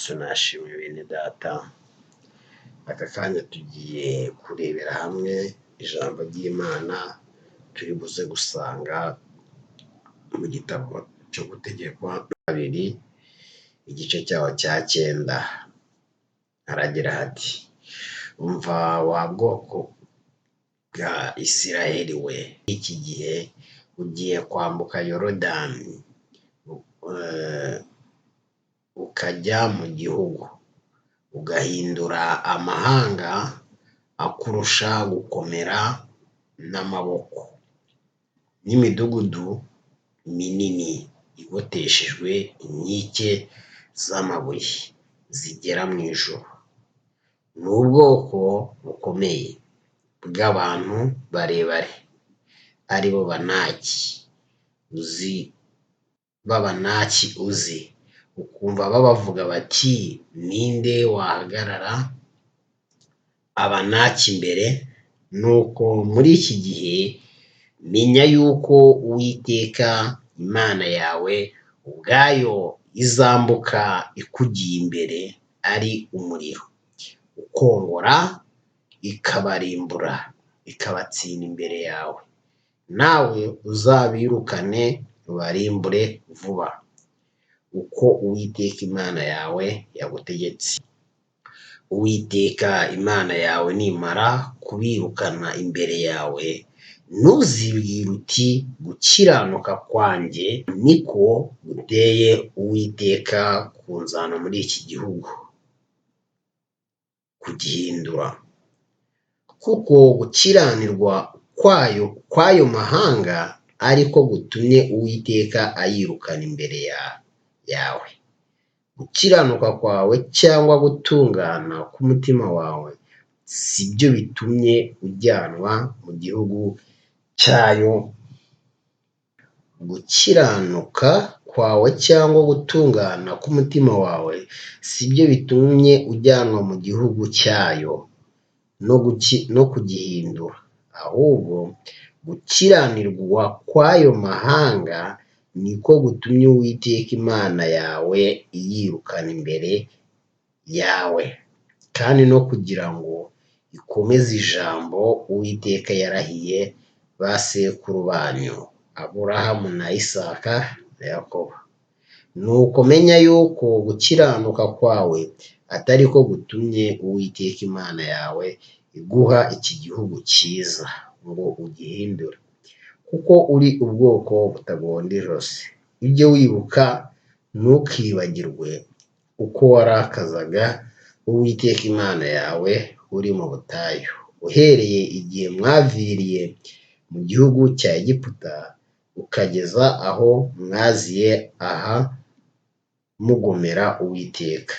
Yesu nashimwe bene data, aka kanya tugiye kurebera hamwe ijambo ry'Imana turi buze gusanga mu gitabo cyo gutegekwa kabiri, igice cyaho cya cyenda, haragira hati umva wa bwoko bwa Isiraheli we, iki gihe ugiye kwambuka Yorodani ukajya mu gihugu, ugahindura amahanga akurusha gukomera n'amaboko, n'imidugudu minini igoteshejwe inkike z'amabuye zigera mu ijuru, ni ubwoko bukomeye bw'abantu barebare aribo Banaki uzi, b'Abanaki uzi, ukumva babavuga bati ninde wahagarara Abanaki imbere? Nuko muri iki gihe menya yuko Uwiteka Imana yawe ubwayo izambuka ikugiye imbere ari umuriro ukongora, ikabarimbura, ikabatsinda imbere yawe, nawe uzabirukane ubarimbure vuba, uko Uwiteka Imana yawe yagutegetse. Uwiteka Imana yawe nimara kubirukana imbere yawe, ntuzibwire uti gukiranuka kwanjye niko guteye Uwiteka kunzana muri iki gihugu, kugihindura, kuko gukiranirwa kwayo kw'ayo mahanga ariko gutumye Uwiteka ayirukana imbere yawe. Gukiranuka kwawe cyangwa gutungana k'umutima wawe si byo bitumye ujyanwa mu gihugu cyayo. Gukiranuka kwawe cyangwa gutungana k'umutima wawe si byo bitumye ujyanwa mu gihugu cyayo no kugihindura, ahubwo gukiranirwa kw'ayo mahanga niko gutumye Uwiteka Imana yawe iyirukana imbere yawe, kandi no kugira ngo ikomeze ijambo Uwiteka yarahiye ba sekuru banyu, Aburahamu na Isaka na Yakobo. Nuko menya yuko gukiranuka kwawe atari ko gutumye Uwiteka Imana yawe iguha iki gihugu cyiza ngo ugihindure, kuko uri ubwoko butagonda ijosi. Ujye wibuka ntukibagirwe uko warakazaga Uwiteka Imana yawe uri mu butayu, uhereye igihe mwaviriye mu gihugu cya Egiputa ukageza aho mwaziye aha mugomera Uwiteka.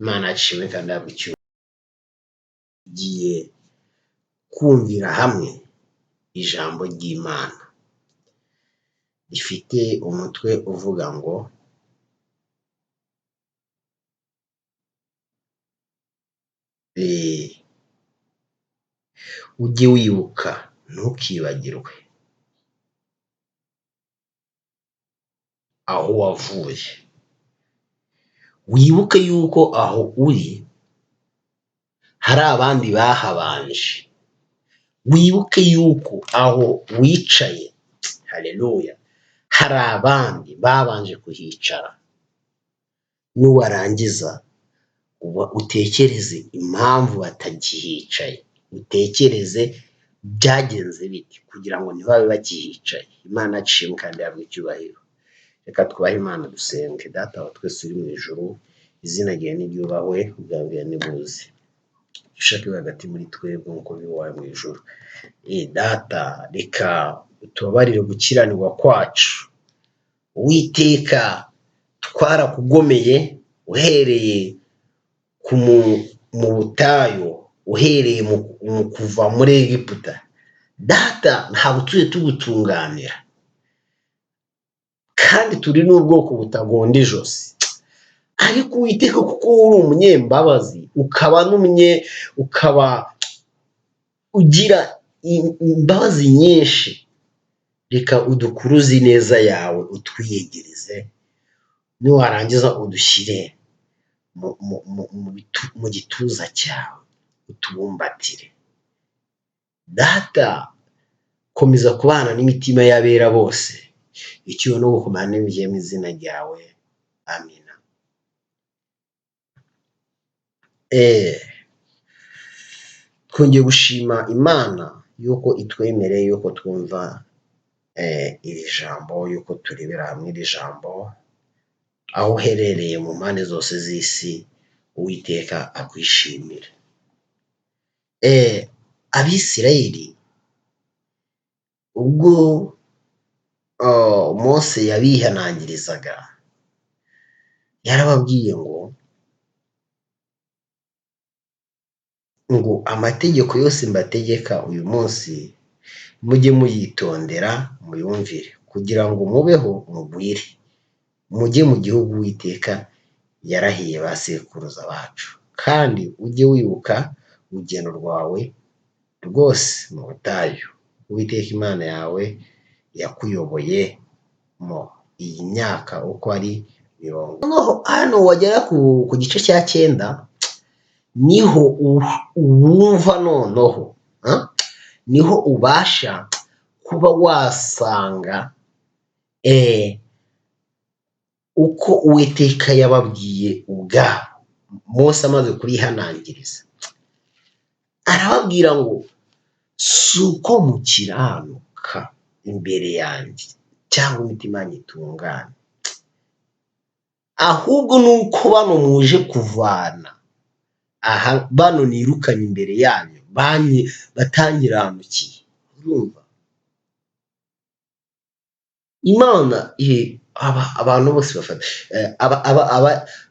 Imana yacu kandi ihabwe icyubahiro. Tugiye kumvira hamwe ijambo ry'Imana rifite umutwe uvuga ngo ujye wibuka ntukibagirwe aho wavuye, wibuke yuko aho uri hari abandi bahabanje, wibuke yuko aho wicaye, haleluya, hari abandi babanje kuhicara, nuwarangiza utekereze impamvu batakihicaye, utekereze byagenze bite kugira ngo ntibabe bakihicaye. Imana ishimwe kandi ihabwe icyubahiro. Reka twubahe Imana dusenge. Data wa twese uri mu ijuru, izina ryawe niryubahwe, ubwami bwawe nibuze, ushake ube hagati muri twebwe nk'uko biri iwawe mu ijuru. Data, reka utubabarire gukiranirwa kwacu. Uwiteka, twarakugomeye uhereye mu butayu, uhereye mu kuva muri Egiputa. Data, ntabwo tujye tugutunganira, kandi turi n'ubwoko butagonda ijosi. Ariko Uwiteka, kuko uri umunyembabazi, ukaba n'umunye, ukaba ugira imbabazi nyinshi, reka udukuruze ineza yawe, utwiyegereze, Niwarangiza udushyire mu gituza cyawe, utubumbatire. Data, komeza kubana n'imitima y'abera bose, icyubahiro no gukomera n'ibigiye mu izina ryawe, amina. Twongeye gushima Imana yuko itwemereye yuko twumva iri jambo, yuko turebera hamwe iri jambo, aho uherereye mu mpande zose z'isi, Uwiteka akwishimira. Abisirayeli ubwo Mose yabihanangirizaga, yarababwiye ngo amategeko yose mbategeka uyu munsi mujye muyitondera muyumvire, kugira ngo mubeho mugwire, mujye mu gihugu Uwiteka yarahiye ba sekuruza bacu, kandi ujye wibuka urugendo rwawe rwose mu butayu, Uwiteka Imana yawe yakuyoboyemo iyi myaka uko ari 40. Hano wagera ku gice cya 9, niho wumva noneho, niho ubasha kuba wasanga uko Uwiteka yababwiye ubwabo. Mose amaze kubihanangiriza, arababwira ngo si uko mukiranuka imbere yanjye cyangwa imitima yanyu itungane, ahubwo ni uko bano muje kuvana aha, bano nirukanye imbere yanyu batangiranukiye. Urumva Imana abantu bose bafata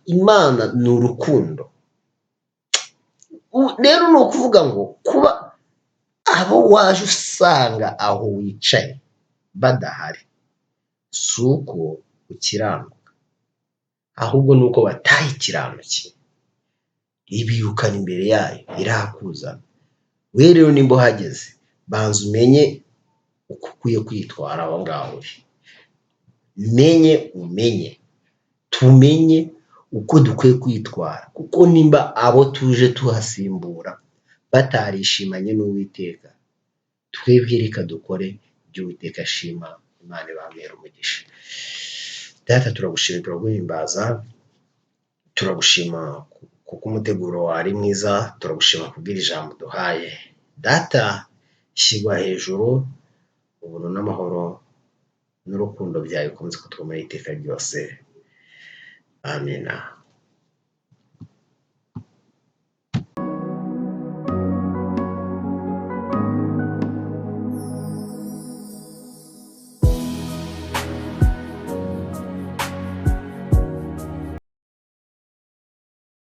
Imana ni urukundo. Rero ni ukuvuga ngo kuba abo waje usanga aho wicaye badahari, si uko ukiranuka, ahubwo ni uko batayikiranukiye, ibirukana imbere yayo irakuzana. We rero nimba uhageze, banza umenye uko ukwiye kwitwara aho ngaho uri, menye umenye, tumenye uko dukwiye kwitwara, kuko nimba abo tuje tuhasimbura batarishimanye n'Uwiteka, twebwe reka dukore ibyo Uwiteka ashima. Imana ibamere umugisha. Data, turagushima, turaguhimbaza, turagushima kuko umuteguro wawe ari mwiza, turagushima kubw'iri jambo duhaye. Data, shyirwa hejuru, ubuntu n'amahoro n'urukundo byawe bikomeze kutwomora iteka ryose. Amina.